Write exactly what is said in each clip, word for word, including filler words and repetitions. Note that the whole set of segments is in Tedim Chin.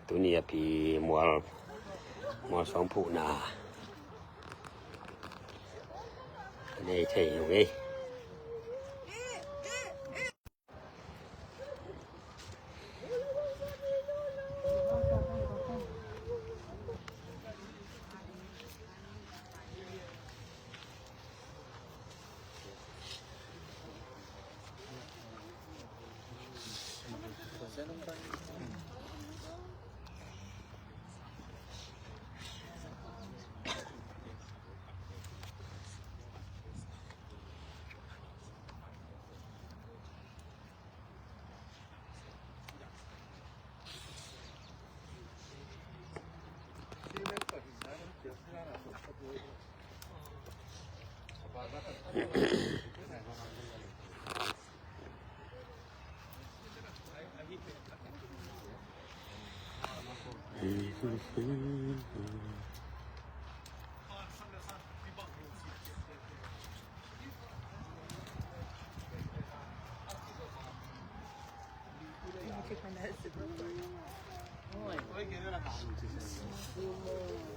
Tuni a pi mual, mual sawm phuhna nei thei hi ung ei.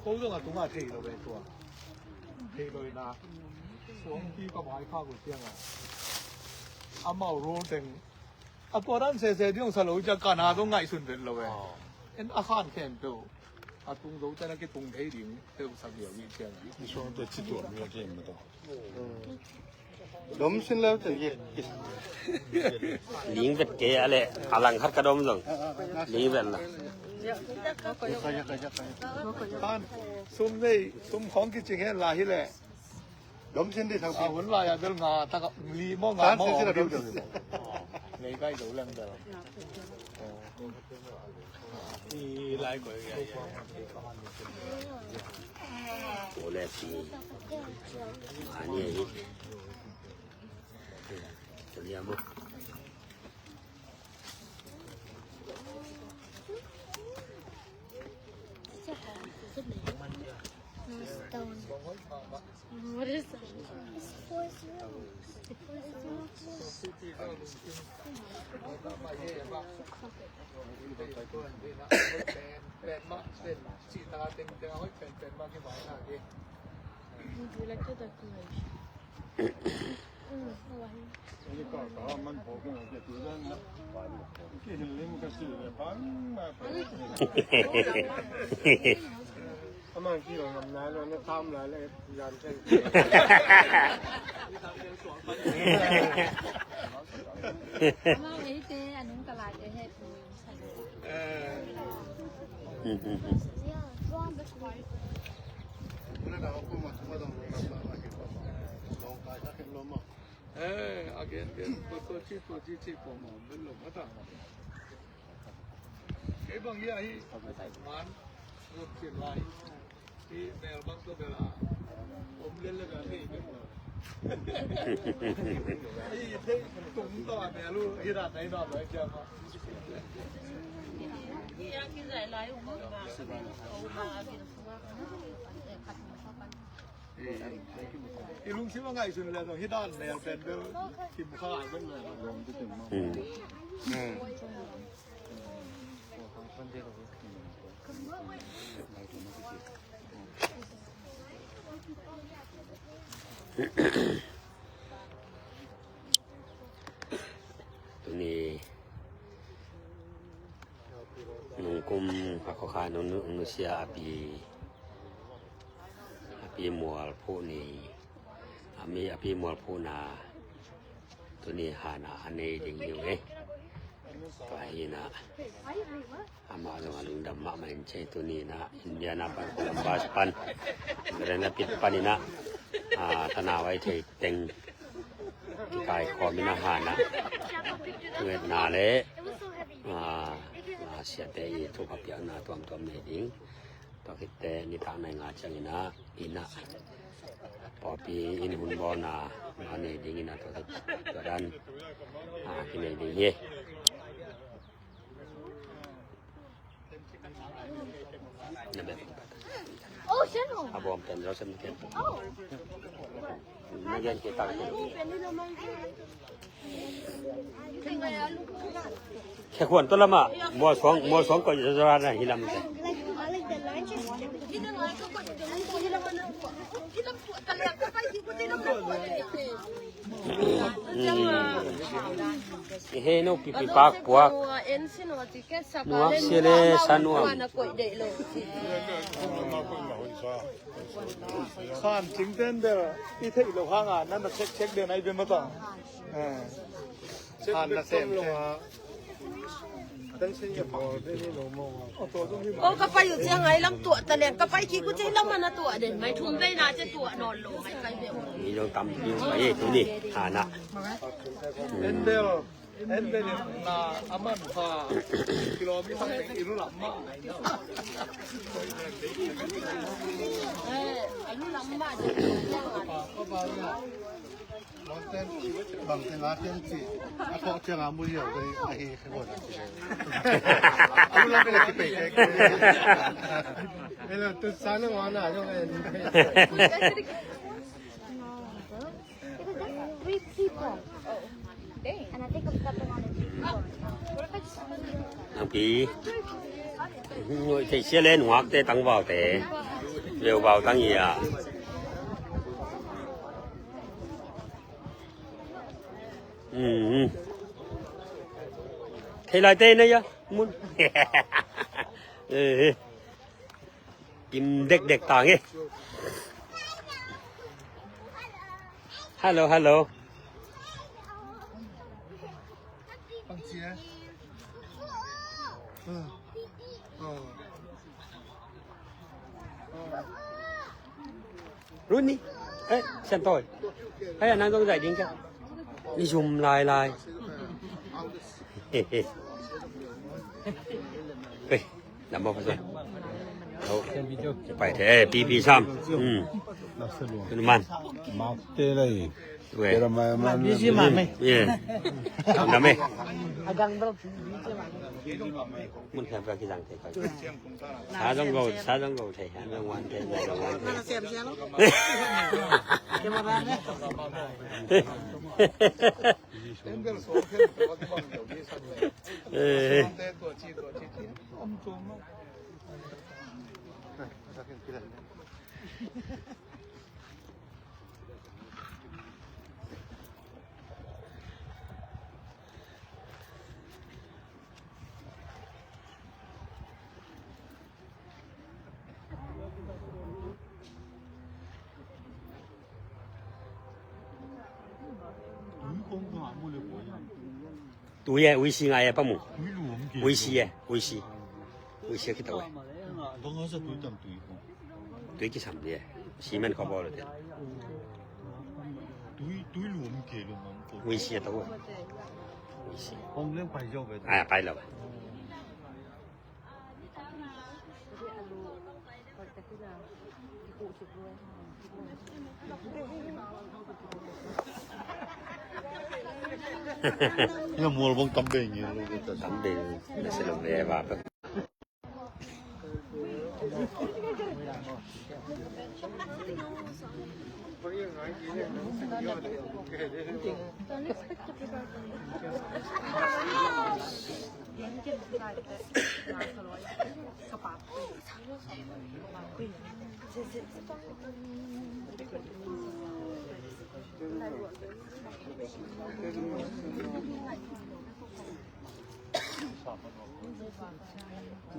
Ko zong a tungah thei lo ve tua. Thei lo ina. Suangpi ka vai kha ko ciangah amau rol teng a tua dan sese ding sa lo ciang kana zong ngaihsun vet lo ve. En a khan khempeuh a tung zo ciang a kitung thei ding peuh sa viau hi ciang. I suang tua ci tua mi a kem ma tua. Dom sin leu teng hi. Ling vet kei a leh a langkhat ka dom zong ling vet la. Tan sum nei sum khawng kicing hen la hi leh. Dom sin di thang a pi. Hun lai a bel nga tak a li maw nga maw sin sin a dom dom sin. Nei kai zo leng bel. Tua leh si mani ahi. Tua liam uh. Stone. What is that? It's four zero. Four zero. Would you like to talk to her? Eh, again, again, tua ci, tua ci, ci pawh mah om bel lo mah ta. Kei bang hi a hi man, lok cin lai. Hi mel bang tua bel a om lel le bel thei bel lo. Hi thei tung tawh a mel uh hi dan nai nawn lo hi ciang mah. Hi a kizai lai uh mah. I lungsim a ngaihsun le zong hi dan mel pen bel kim kha ai pen le. Tuni nungkum a khua kha nung nusia a pi. A Pi Mual Phu ni, a mi a Pi Mual Phu na tuni hana a nei ding hi uh e. Tua hi na amah zong a lungdam mahmah in cei tuni na Indiana pan Columbus pan Grand Rapids pan ina a tanau ai thei teng kikai khawm ina hana ngetna le a siate i thupha piakna tuamtuam nei ding. Tua khitte nitak nai nga ciang ina ina pawlpi in hun bawlna a nei ding ina tua khit tua dan a kinei ding hi. Na bek a bawm pen Joseph na ken. Na gen ke tak. Khe khuan to lama mual suang mual suang koi zazara na hilam te. He no pipi pak puak. Nuak sia le sa nuam. San cing ten bel i theih lo hanga nan na check check den ai be mata. San na sem sem. O ka pai uh ciang ai lam tuah ta leng ka pai kik uh ciang lam a na tuah den mai thum vei na ciang tuah nawn lo mai kai ve. Mi zong tam piu mai e tuni hana. Endel endel na aman pha kilometer i lu lam ma. Bang te nga tiang ci a thawh ciang a mu hiau dei a hi khe guan a ci. A lu lam bel a ci pei khe. Elo tu sa na wana zong en. Because that's three people. And I think I'm stepping on a few people. Nang pi. Ngoi thei sia le nuak te tang vau te. Veu vau tang ia. Thei lai te na ia. Mun. Kim dekdek tang e. Hello, hello. Runi. Eh, Sian Toi. Hei, a nang zong zai ding ka. Mi zum lai lai. Hei. Lam bawk pasal. Pai the, eh, pipi sam. Hmm. Tunuman. Mak te lai. Weh. Kira mai man. Busy mah, meh. Yeah. Dam dam, eh. Mun khem ka kizang te kai. Sa zong go, sa zong go the, sa zong wan the, sa zong wan the. Eh. Tui e, uisi ngai e, pamu. Uisi e, uisi. Uisi e, kita e. Tui kisam di e. Simen ko bol te. Uisi e, tau e. Uisi. Ai, pai lo ba. Ina mual bang tam bei ngi lo. Tam bei na se lo le ba.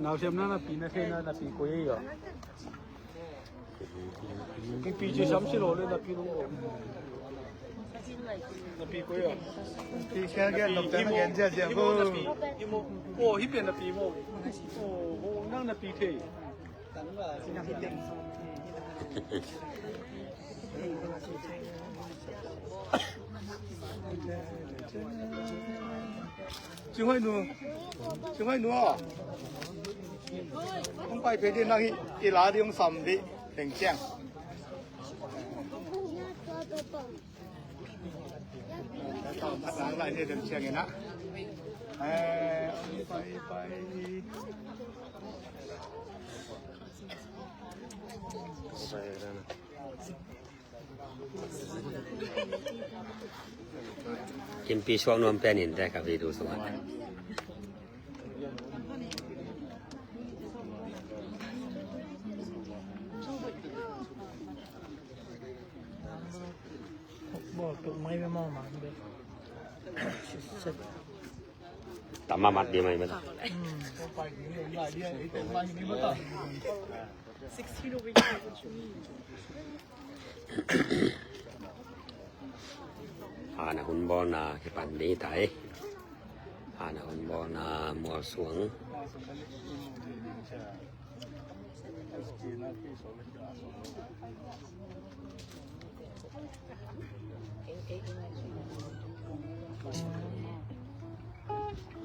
Nausiamna napi na theihna napi koi ei aw. Pi ci sam si lo le na pi nung. Na pi koi a. Pi kia kia na pi nung. Hi mo, hi mo. Oh, hi pen na pi mo. Oh, oh, nang na pi thei. Cing Hoih nu, Cing Hoih nu aw. Hong pai phei dih nang hi, i la dih hong sam dih, Deng Ciang. Khat lang lai dih Deng Ciang in ah. Eh, hong pai pai. Kimpi suak nuam pen in te ka video sungah. Tama mat di mai mat. Hana hun bawlna kipan ding hi ta e. Hana hun bawlna mualsuang.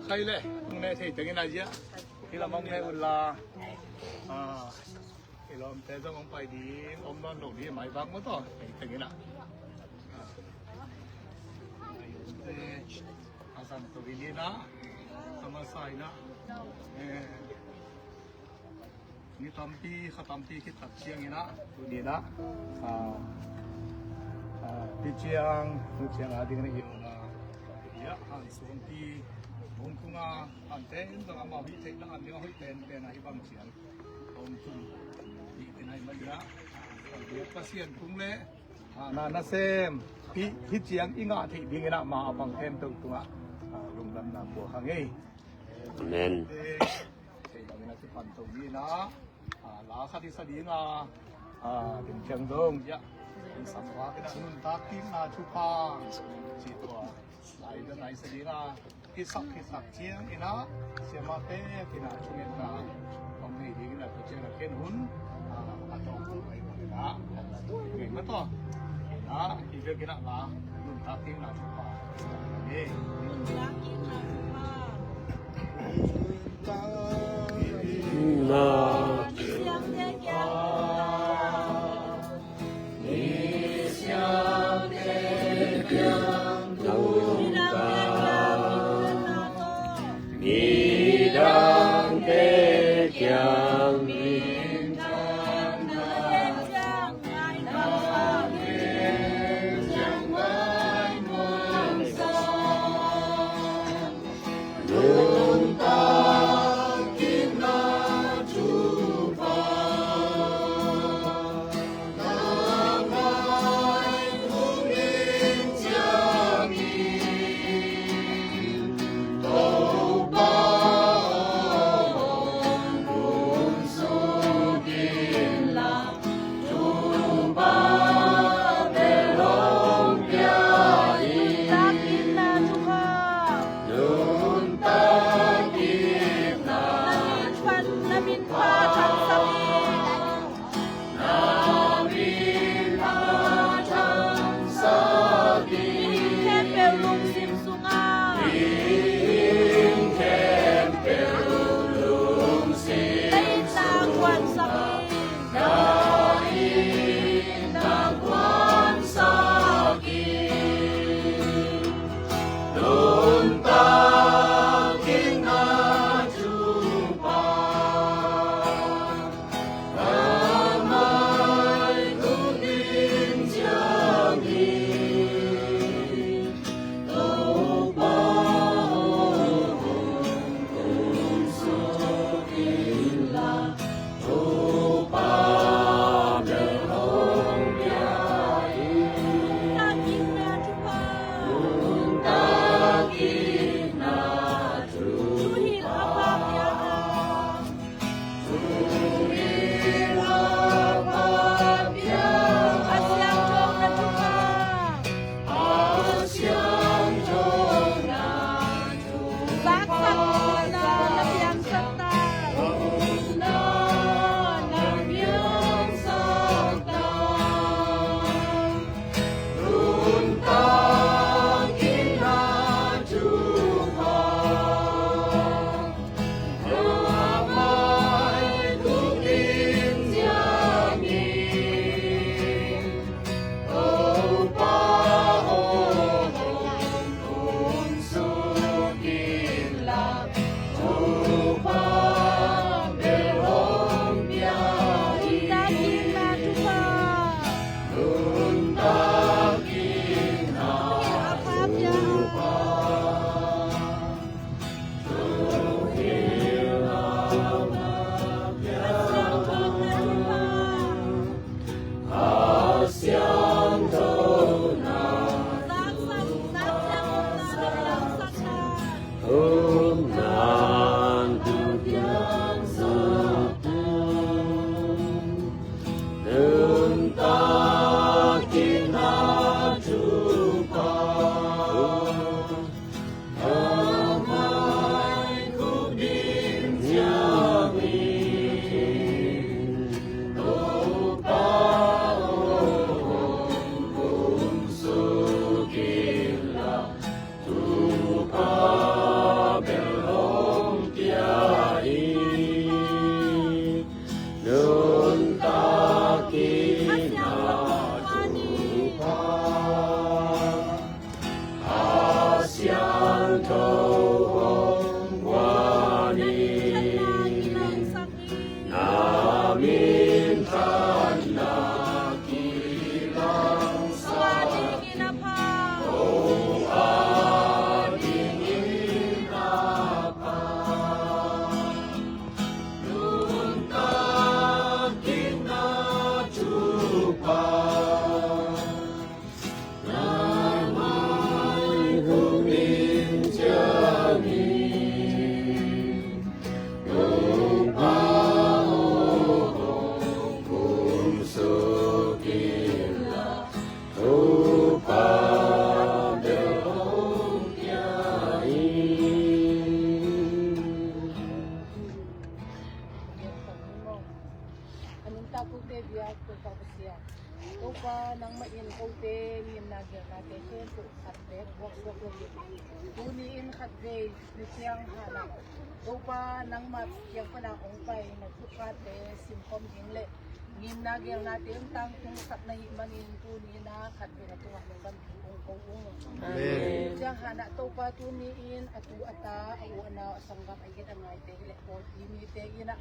Khai le, nung ne thei tengin a zia. Hi lam hong ne un la. Ah, i lawmte zong hong pai ding, om nawn lo ding, mai bang maw taw. Thei tengin a. A zang to hi ni na. A masa hi na. Eh. Ni tampi, kha tampi khit tak ciangin ah, tuni in ah, ah, ah, Pi Ciang, Nu Ciang a ding na hi ung a, ia, han suangpi, hong tung a, han ten zong amau hih theihna, an ding a hoih penpen a hih bang ciang hong tung, hih in a hih man in ah, Pasian tung leh, ah, na nasem, hih, hih ciang i ngah theih dingin ah, ma a bang khempeuh tungah, ah, lungdamna pua kha ngei. Amen. Thei bangin a kipan to ni in ah, ah, la khat i sa ding a, ah, Ding Ciang zong, ia, in sam vak in ah nuntak kikna thupha ci tua, lai dan a i sa ding a, i sak, i sak ciangin ah, siamahte kiang ah thungetna hong nei dingin ah, tua ciang a ken hun, ah, a tawng tung mai bangin ah, ngei mah taw. Ah, i biakinn ah la nuntak kikna thupha. Amen. Nuntak kikna thupha. A nuntak kote bia Topa Pasian, Topa nangmah in kote ngimna gelnate khempeuh khat bek buaksuak lo hi. Tuni in khatvei ni ciang hanah Topa nangmah kiang pana hong pai na thukhate simkhawm ding le ngimna gelnate hong tangtungsak na hih manin tuni in a khatvei na tungah lungdam thu kong ko ung. Amen. Ciang hanah Topa tuni in a tu a ta a u a nau a sanggam a it a ngaite hi le pawlpi mite in a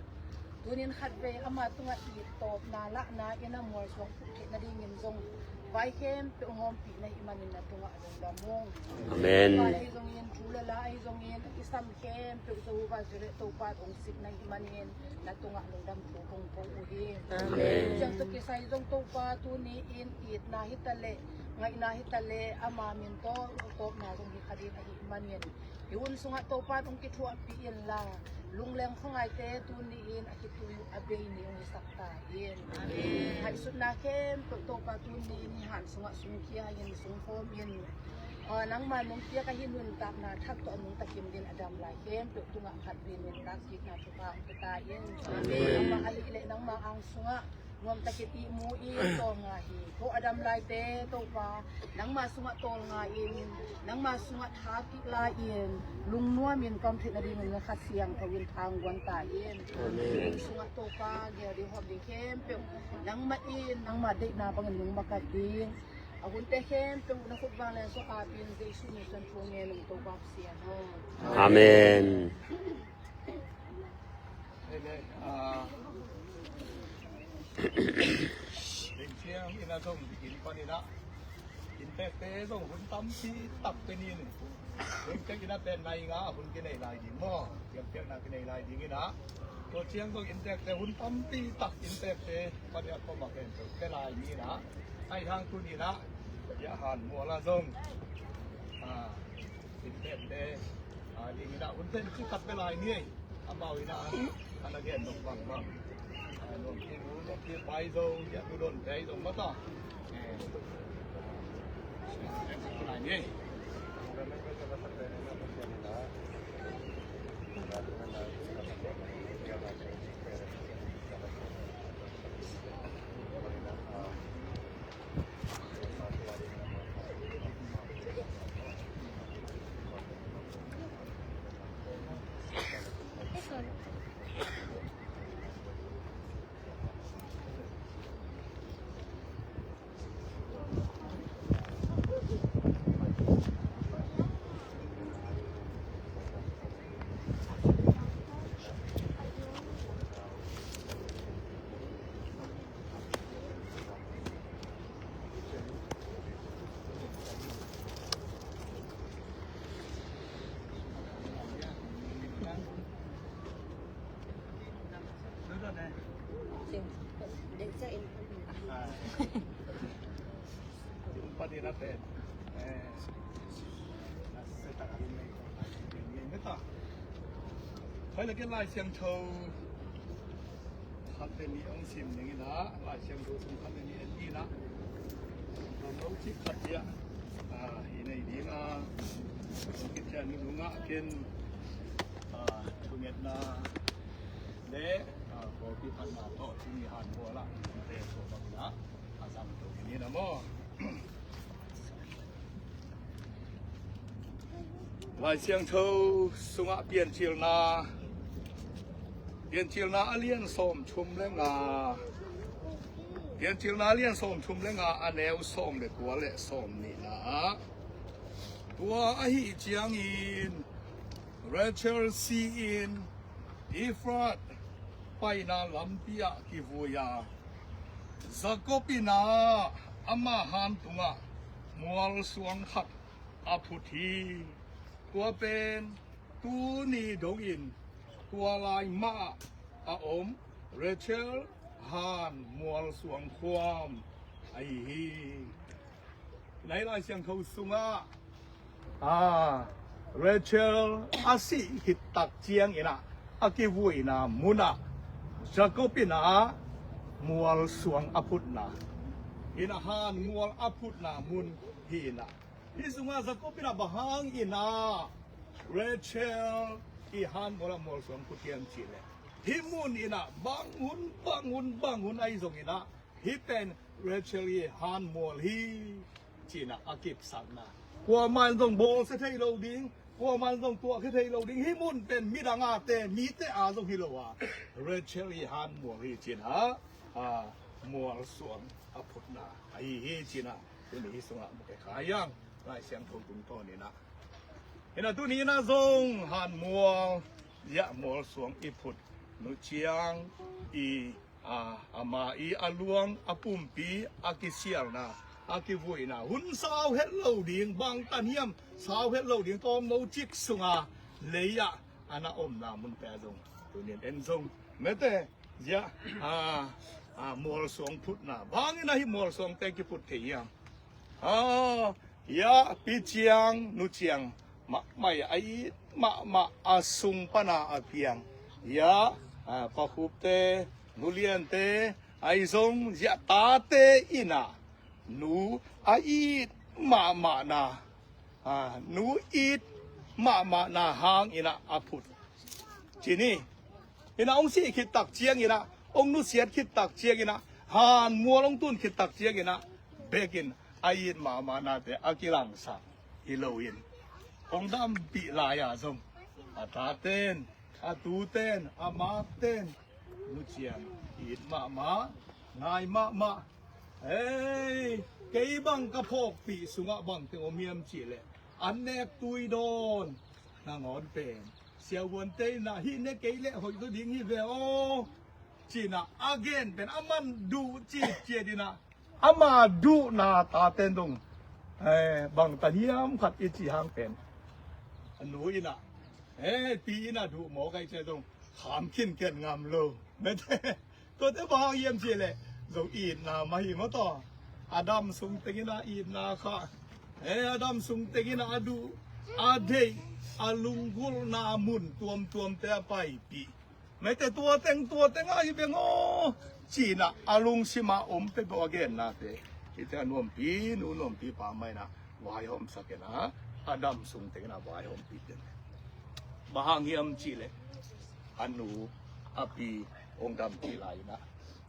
Tunin khatvei ama tungah it tawpna lahna in a mualsuang phuh theih nadingin zong vai khempeuh ngawmpih na hih manin na tungah lungdam ung. Amen. Vai ahi zongin thu le la ahi zongin a kisam khempeuh Jehovah Jireh Topa hong sik na hih manin na tungah lungdam thu kong ko uh hi. Amen. Ciang tuk kisai zong Topa tuni in itna hi ta leh ngaihna hi ta leh ama min tawh tawpna zong hi kha ding ahih manin Hi hun sungah Topa in hong kithuahpih inla lungleng khuangaite tuni in a khitui uh a bei ni hong hisak ta in. Amen. Ngaihsutna khempeuh Topa tuni in hi han sungah sungkhia in sungkhawm in. Aw, nangma nungpiak ahi nuntakna thak tawh a nungta kim din a dam lai khempeuh tungah khatvei nuntak kikna thupha hong pia ta in. Amen. Nangmah ahih leh nangma ang sungah nuamtakin ihmu in tawlnga hi. Ko a dam laite Topa nangma sungah tawlnga in nangma sungah thapih lai in lungnuamin pamtheih nadingin na Kha Siangtho in thangguan ta in. Amen. Sungah Topa gel ding hawm ding khempeuh nangmah in nangma deihna bangin nungma kap ding a hunte khempeuh na khut vanglian sungah apin Jesu min suang thu ngen ung Topa Pasian aw. Amen. Amen. Ah, Ling Siang in a zong inn panin ah inntekte zong hun tampi tak pe ni in hun tek in a pen nai nga hun kinei lai ding maw? Piakpiakna kinei lai ding in ah tua ciang zong inntekte hun tampi tak inntekte panin a kawm a pen pe lai ni in ah ahi hang tuni in ah ya han mual a zong ah inntekte a ding in ah hun tek ci tak pe lai ni. Amau in ah a na gen dong bangbang nuam ki nu nuam ki pai zong ya tu don pai zong mata. Pen, eh, a se tak a lim nei ko lai pen ngen meta. Hoi la ken Lai Siangtho khat le nih hong sim ning ina, Lai Siangtho sung khat le nih en ina. Lo lo cik khat dia, ah, hi nei ding a, kong kithian nung a ken, ah, thungetna le, ah, pawlpi phatna tawh tuni han pawl ah te so bang la a zang to ni na maw. Lai Siangtho sungah Piancilna, Piancilna a lian sawm thum le nga, Piancilna a lian sawm thum le nga a neu sawm le kua le sawm nihna ah, tua ahi ciangin Rachel si-in Efrat paina lampi ah kivui a, Jacob in ah ama han tungah mual suang khat a phut hi. Tua pen tuni dongin tua lai mah a om Rachel han mual suang khuam ahi hi. Nai Lai Siangtho sungah, ah, Rachel a sih khit tak ciang ina a kivuina munah Jacob ina mual suang a phutna, ina han mual a phutna mun hi ina. Hi sungah Jacob ina bang hang ina Rachel i han mual a mual suang phut hiam cih leh, hi mun ina bang hun bang hun bang hun ahi zong ina, hi pen Rachel i han mual hi cina a kipsakna. Kuamah in zong bawlsia thei lo ding, kuamah in zong tuahkhia thei lo ding, hi mun pen midang a te, mite a zong hi lo a, Rachel i han mual hi cina, a, mual suang a phutna ahi hi cina, tuni hi sungah mu kei kha hiang, Lai Siangtho tungtawn ina. Ina tuni ina zong han mual, ziah mual suang i phut nu ciang i a, ama i a luang a pumpi a kisialna, a kivuina, hun sau het lo ding, bang tan hiam sau het lo ding, tawm no cik sunga lei ah a na omna munte a zong, tunian en zong mete ziah, a, a, mual suang phutna, bangin ahi mual suangte kiphut thei hiam? A, ya, pi ciang, nu ciang mahmah a it mahmah a sung pana a piang. Ya, a, pakhupte, nuliante, ahi zong ziah tate ina nu a it mahmahna, a, nu it mahmahna hang ina a phut. Cini ina hong sih khit tak ciang ina, hong nusiat khit tak ciang ina, han mual hong tun khit tak ciang ina, bekin a it mahmahnate a kilangsak hi loin, hong dampih lai-a zong a taten, a tuten, a makten, nu ciang it mahmah, ngai mahmah. Hei, kei bang ka phawkpih sungah bangteng om hiam cih leh, an nek tui dawn nangawn pen siavuante ina hih ne kei leh hoih zaw ding hi ve aw, cina a gen pen a man duh citciat ina, ama duhna taten dong, eh, bangtan hiam khat i cih hang pen a nu ina, eh, pi ina duh mawk ahi ciah dong kham khin ken ngam lo. Mete, tuate bang hang hiam cih leh, zong itna mah hi maw taw. A dam sung teng ina itna kha, eh, a dam sung teng ina a duh, a deih, a lunggulhna mun tuamtuamte a paipih. Mete, tua teng, tua teng ahi beng aw, cina a lungsima om peuhpeuh a gennate, hite a nuampi nu nuampi pa mah ina vaihawmsak ina, a dam sung teng ina vaihawmpih den. Bang hang hiam cih leh, a nu a pi hong dampih lai ina,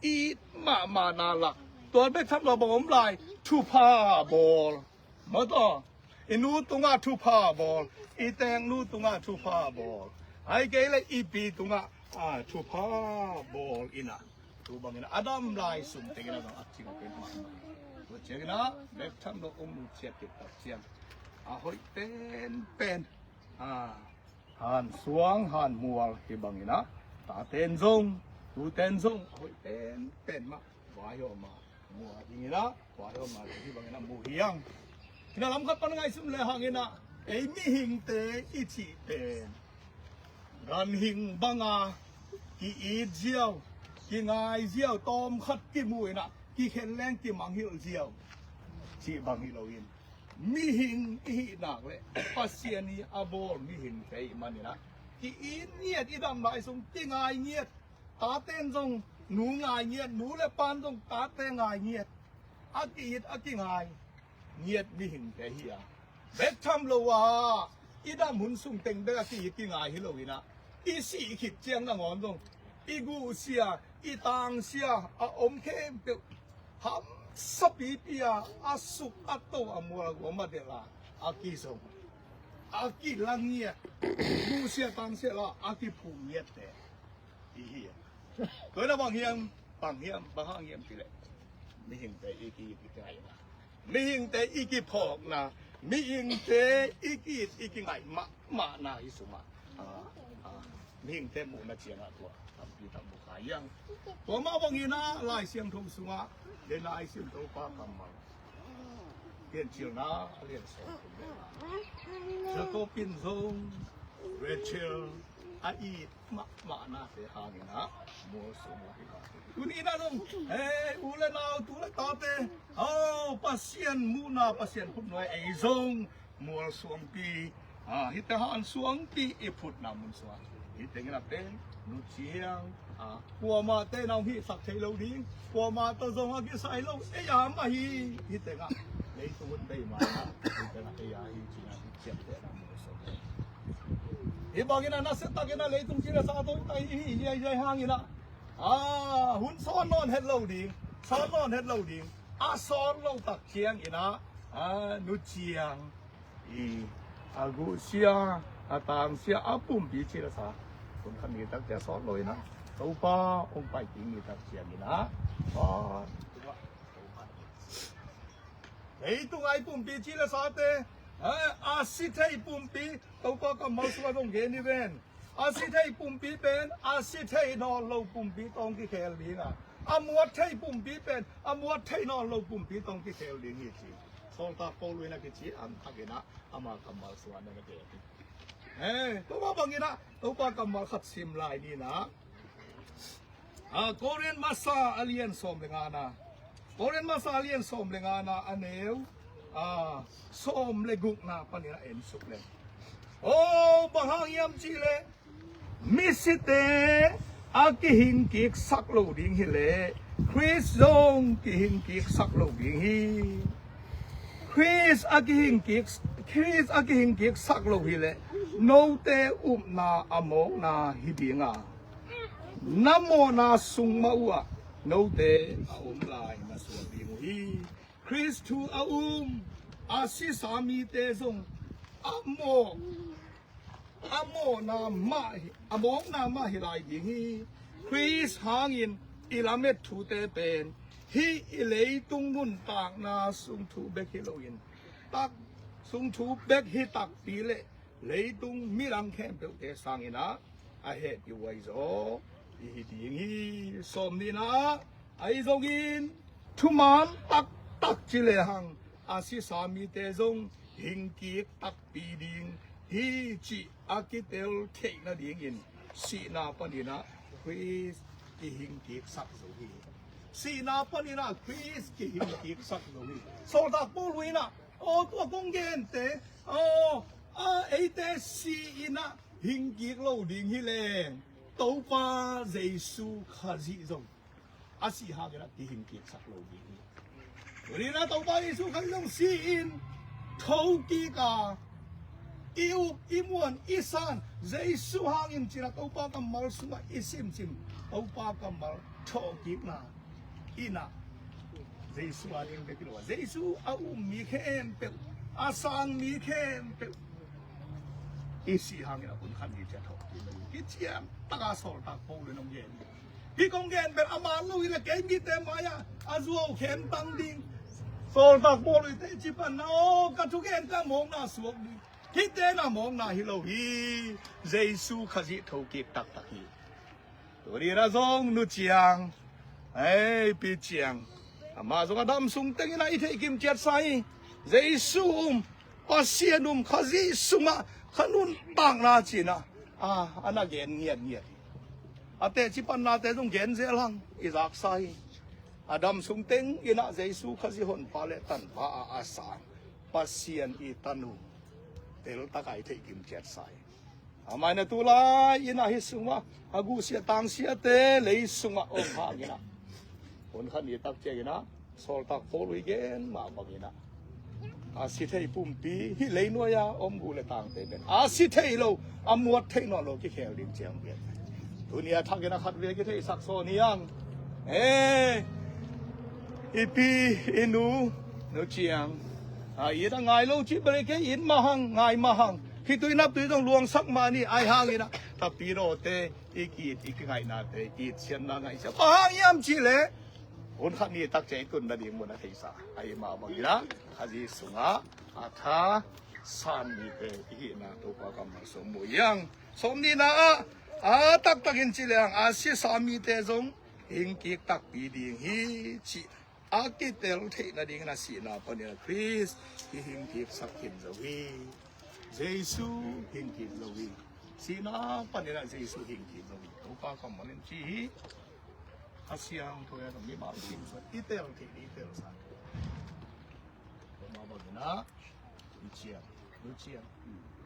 it mahmahna lak, tua bek tham lo bang om lai, thupha bawl. Maw taw, i nu tungah thupha bawl, i teek nu tungah thupha bawl, ahih kei leh i pi tungah, a, thupha bawl ina, tu bang ina a dam lai sung teng ina zong a cing pen mahmah. Tua ciang ina bek tham lo hong nusiat khit tak ciang a hoih penpen, a, han suang, han mual hi bang ina, taten zong, tuten zong a hoih penpen mah vaihawm a mu a ding ina, vaihawm a ding hi bang ina mu hiang. Ina lam khat pan ngaihsun le hang ina, ei mihingte i cih pen ganhing banga ki-it ziau, kingai ziau, tawm khat kimu ina kikhen leng kimangngilh ziau. cih bang hi loin, mihing i hih nak le Pasian i a bawl mihingte i hih manin ah, ki-it ngiat, i dam lai sung kingai ngiat. Tate in zong nu ngai ngiat, nu le pa in zong tate ngai ngiat. A ki-it a kingai ngiat mihingte hi a, bek tham lo a, i dam hun sung teng bek a ki-it kingai hi loin ah, i sih khit ciang nangawn zong i guhsia, i tangsia a om khempeuh hamsa pipi a, a suk a to, a mual a guam a delh a, a kizong, a kilang ngiat, guhsia tangsia la a kiphum ngiatte i hi a. Tua in ah bang hiam, bang hiam, bang hang hiam cih leh, mihingte i ki-it i kingaihna, mihingte i kiphawkna, mihingte i ki-it i kingaih mahmahna i sungah, ah, ah, mihingte muhna ciangah tua tampi tak mu kha hiang. Tua mah bangin ah Lai Siangtho sungah, den a i sim Topa kammal Piancilna a lian sawm thum le nga. Jacob in zong Rachel a it mahmahnate hangin ah mualsuang uh hi. Tuni in ah zong, eh, u le nau, tu le tate, oh, Pasian muhna, Pasian khutnuai ei zong mualsuangpi, ah, hihte hansuangpi i phutna mun sungah, hih tengin a pen Nu Ciang, ah, kuamahte in a hong hihsak thei lo ding, kuamah tawh zong a kisai lo, ei a mah hi. Hih tengah leitung hun bei ma-in ah, hih tengah ei a hi ci-in ah hih ciaptehna mualsuang. Hih bangin ah nasia takin ah leitung ci le sa tawh i tai hi, hi, hi, hi hangin ah, ah, hun sawt nawn het lo ding, sawt nawn het lo ding. A sawt lo tak ciangin ah, ah, Nu Ciang i a guhsia, a tangsia, a pumpi ci le sa, hun khat ni tak ciang sawt lo in ah, Topa hong pai kik ni tak ciangin ah, ah, leitung a i pumpi ci le sate, eh, a si thei pumpi, Topa kammal sungah zong gen hi ven. A si thei pumpi pen a si thei nawn lo pumpi tawh hong kikhel ding a, a muat thei pumpi pen a muat thei nawn lo pumpi tawh hong kikhel ding hi ci. Sawltak Paul in a kici an takin ah ama kammal sungah na gen hi. Eh, tua mah bangin ah Topa kammal khat sim lai ni in ah, ah, Korin Masa a lian sawm le ngana, Korin Masa a lian sawm le ngana, a neu, ah, sawm le gukna panin ah en suk leng, oh, bang hang hiam cih leh, misite a kihingkiksak lo ding hi leh, Khrist zong kihingkiksak lo ding hi. Khrist a kihingkik, Khrist a kihingkiksak lo hi leh, note upna a mawkna hi ding a, na mawhna sung mah uh ah note a om lai na suak ding uh hi. Khrist thu a um, a sisa mite zong a mawh, a mawhna mah hi, a mawkna mah hi lai ding hi. Khrist hangin i lamet thute pen hih i leitung nuntakna sung thu bek hi loin, tak, sung thu bek hi takpi leh leitung midang khempeuhte sangin ah a hehpih huai zaw i hi ding hi. Sawm nihna, ahi zongin thuman taktak ci lehang a sisa mite zong hingkik takpi ding hi cih a kitel theih nadingin sihna panin ah Khrist kihingkiksak zo hi. Sihna panin ah Khrist kihingkiksak zo hi. Sawltak Paul in ah, aw, tua kong gente, aw, a, eite si-in ah hingkik lo ding hi leng, Topa Jesu Khazih zong a sih hangin ah kihingkiksak lo ding hi. Tuni in ah Topa Jesu Khazih zong si-in thokik a, i uk, i muan, i san, Jesu hangin ci-in ah Topa kammal sungah i simsim, Topa kammal thawhkikna in ah Jesu a ding bek hi lo a, Jesu a um mi khempeuh, a sang mi khempeuh i sih hangin a hun khat ni ciang thawhkik lo hi. Kician taka Sawltak Paul in hong gen hi. Hih kong gen bel a man lo hi leh kei mite mai-ah a zuau khemtang ding. Sawltak Paul in teci panna, aw, ka thugen ka mawkna suak ding. Hihte na mawkna hi lo hi. Jesu Khazih thokik taktak hi. Tuni in ah zong Nu Ciang, ei, Pi Ciang, amah zong a dam sung tengin ah i theih kim ciat sa hi. Jesu um, Pasian um, Khazih sungah kha nuntakna ci-in ah, a, a na gen ngiatngiat hi. A teci pannate zong gen zel hang, i zaksa hi. A dam sung teng in ah Jesu Khazih honpa le tanpa a a sang Pasian i tanu teltak a i theih kim ciat sa hi. Amah in ah tulai in ah hih sungah a guhsia tangsiate lei sungah om hang in ah, hun khat ni tak ciangin ah sawltak Paul i gen mah bangin ah, a si thei pumpi, hih leinuai-a om guh le tangte pen a si thei lo, a muat thei nawn lo kikhel ding ciang biak. Tuni a thakin a khat vei kitheisak sawn hi hang. Eh, i pi, i nu, nu ciang, a it a ngai lo cih bel kei it mah hang, ngai mah hang. Khitui naptui zong luangsak mah ni, ahi hangin ah tapidawte i ki-it, i kingaihnate i ki-it siatna ngaihsiat. Bang hang hiam cih leh hun khat ni tak ciang i tun nading mun a theihsa ahih mah bangin ah, Khazih sungah a tha san mite i hihna Topa kammal sung mu hi hang. Sawmnihna ah, a taktakin ci lehang a sisa mite zong hing kik takpi ding hi, cih a kitel theih nadingin a sihna panin ah Khrist i hing kiksak khin zo hi. Jesu hing kik zo hi. Sihna panin ah Jesu hing kik zo hi. Topa kammal in ci hi. A siangtho in ah mimal kim suan i tel theih ding i telsa. Tua mah bangin ah, i ciang, i ciang,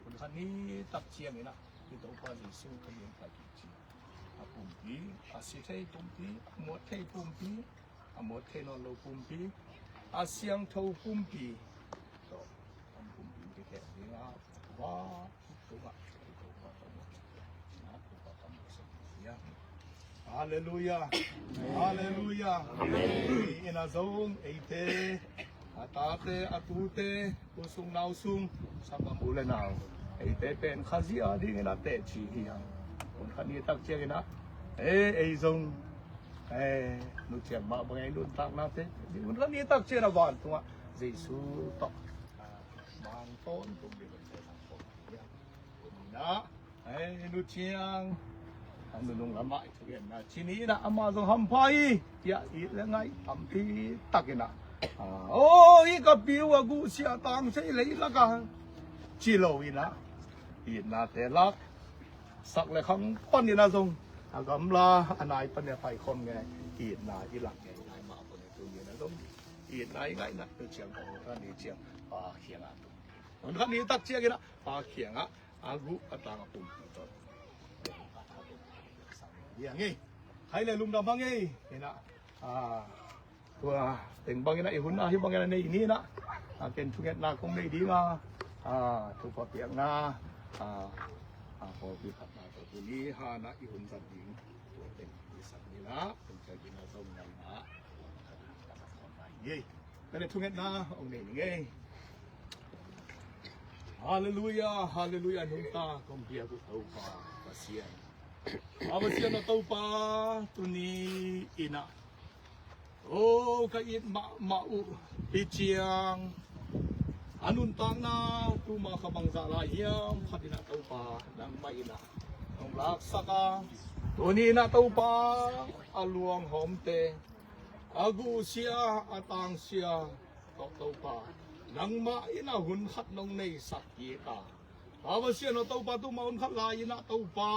hun khat ni tak ciangin ah i Topa Jesu ka lian pai kik ciang, a pumpi, a si thei pumpi, a muat thei pumpi, a muat thei nawn lo pumpi, a siangtho pumpi tawh a pumpi kikhel ding a, va, tungah, tungah, tungah. Halleluia. Halleluia. Amen. Inn ah zong eite, a tate, a tute, u sung nau sung, sanggam u le nau, eite pen Khazih a dingin a teci hi hang. Hun khat ni tak ciangin ah, eh, ei zong, eh, nu ciang mah bang ei nuntaknate, hun khat ni tak ciangin ah vantungah Jesu tawh, ah, mang tawntung ding, hun khat ni tak ciangin ah, eh, nu ciang, a nunung lamah i thugenna ci ni in ah, amah zong hampha hi, tiah it le ngaih tampi takin ah, ah, aw, hih ka pi uh a guhsia tangsia i leilak a, ci lo in ah, itnate lak, sak le khang panin ah zong a gamla a nai panin a paikhawm nge, itna i lak nge, nai mah panin tu ni in ah zong itna i ngaihna tu ciang, ka hun khat ni ciang Pa kiangah tu. Hun khat ni tak ciangin ah Pa kiangah a guh a tang a pumpi tawh hi hang e. Khai le lungdam hang e. Ina, ah, tua teng bangin ah i hun ah hih bangin ah nei ni in ah, ah, ken thungetna kong nei ding a, ah, thupha piakna, ah, ah, pawlpi khatna tawh tuni han ah i hun zat ding tua teng i sak ni in ah, ken thungetna zong nai in ah, ka na kong nai e. Ka na thungetna hong nei ning e. Halleluia, halleluia, nungta kong biak uh Topa Pasian. Pa Pasian aw Topa, tuni in ah, aw, ka it mahmah uh hih ciang a nuntakna tuma kha bangzah lai hiam khat in ah Topa, nangmah in ah hong laksak a, tuni in ah Topa, a luanghawmte, a guhsia, a tangsia tawh Topa, nangmah in ah hun khat nong neisak kik a, Pa Pasian aw Topa, tuma hun khat lai in ah Topa,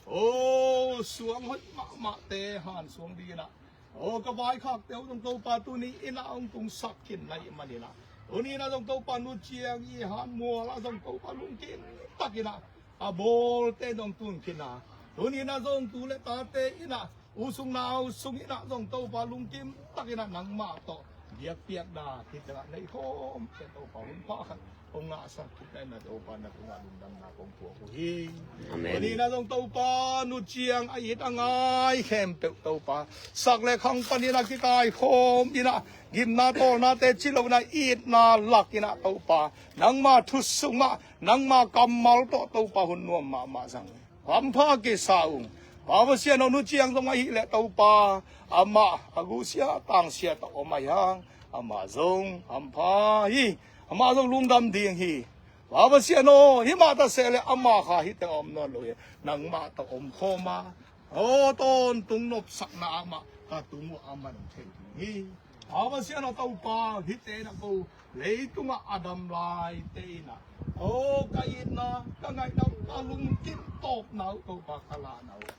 aw, suang hoih mahmahte hansuang ding in ah, aw, ka vaikhakte uh zong Topa, tuni in ah hong tungsak khin lai manin ah, tuni in ah zong Topa, nu ciang i hanmual ah zong Topa, lungkim takin ah a bawlte zong tun khin a, tuni in ah zong tu le tate in ah, u sung nau sung in ah zong Topa, lungkim takin ah nangmah tawh biakpiakna khit tengah nei khawm te Topa, hun pha khat hong ngahsak khit na in ah Topa, na tungah lungdamna kong thuak uh hi. Amen. Tuni in ah zong Topa, nu ciang a it a ngai khempeuh Topa, sak le khang panin ah kikaikhawm in ah, gimna tawlnate ci lo in ah, itna lak in ah Topa, nangma thu sungah, nangma kammal tawh Topa, hun nuam mahmah zang. Hampha kisa ung. Pa Pasian aw, nu ciang zong ahih leh Topa, amah a guhsia tangsia tawh om ahi hang, amah zong hampha hi, amah zong lungdam ding hi. Pa Pasian aw, hih mah ta seh leh amah kha hih teng a om nawn lo hi, nangmah tawh om khawm a, aw, tawntung nopsakna ah amah ka tung uh a man thei ding hi. Pa Pasian aw Topa, hihte in ah ko leitungah a dam laite in ah, aw, ka itna, ka ngaihna uh, ka lungkim tawpna uh Topa, ka lahna uh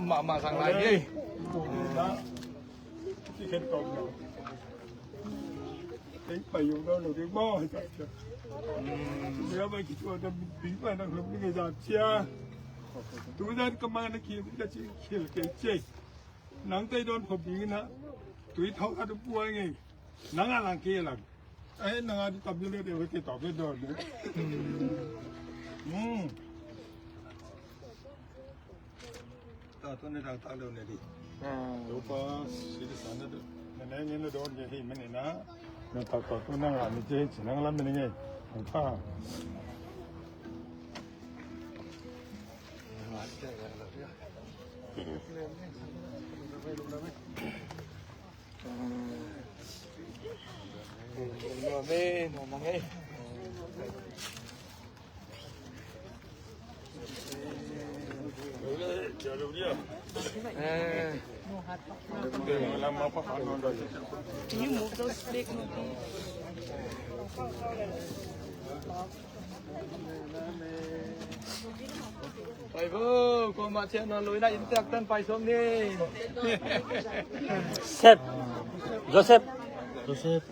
nuam mahmah sang lai ni. Ei pai yung dawn lo ding maw, hi ta cia. Bia bai kitua ta bing bai nang lum ding ei ta cia. Tu dan ka ma na ki ka ci khil kei cia. Nang tei dawn pha bing na. Tui thau ka tu buai ngei. Nang a lang kei lang. Ei nang a tu ta bing le te wei kei ta bing dawn le. Hmm. Ta tu ne dang ta lo ne di. Topa sidi san na du. Na ne ne na don je hi mene na. Na ta ta tu na nga ni je chi na nga la mene nge. Ang pa. Can you move those big movies? Pai vo, kuamah ciah nawn lo in ah inntek tan pai sawm ni. Sep. Joseph. Joseph.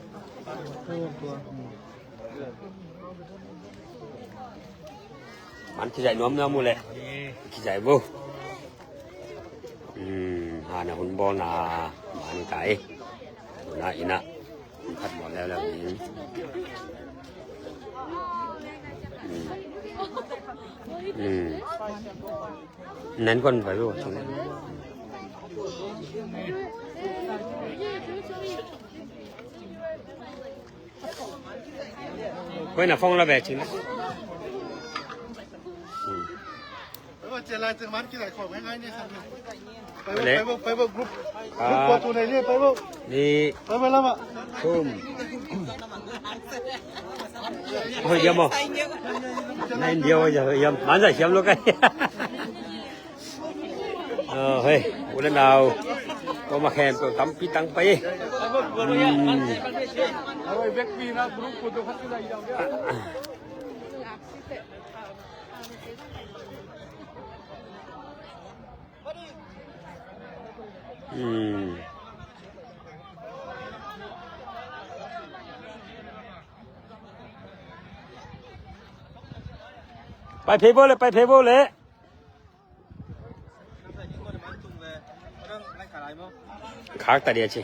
Man kizaih nuam nuam uh leh. Kizaih vo. Hmm, hana hun bawlna mah ni ta ei. Hun ah inn ah hun khat bawl leuleu ni. Hmm. Hmm. Nan kon pai vo. Koi na phong la ve cing na. Pai vo, pai vo, pai vo, group. Group ko tu nei ni, pai vo. Ni. Pai vo lama. Kum. Oi, yam o. Na India o, yam. Man sa siam lo kai. Hei, u le nau. Ko ma khem to tampi tang pai. Pai phei bo le, pai phei bo le. Khak ta dia ci.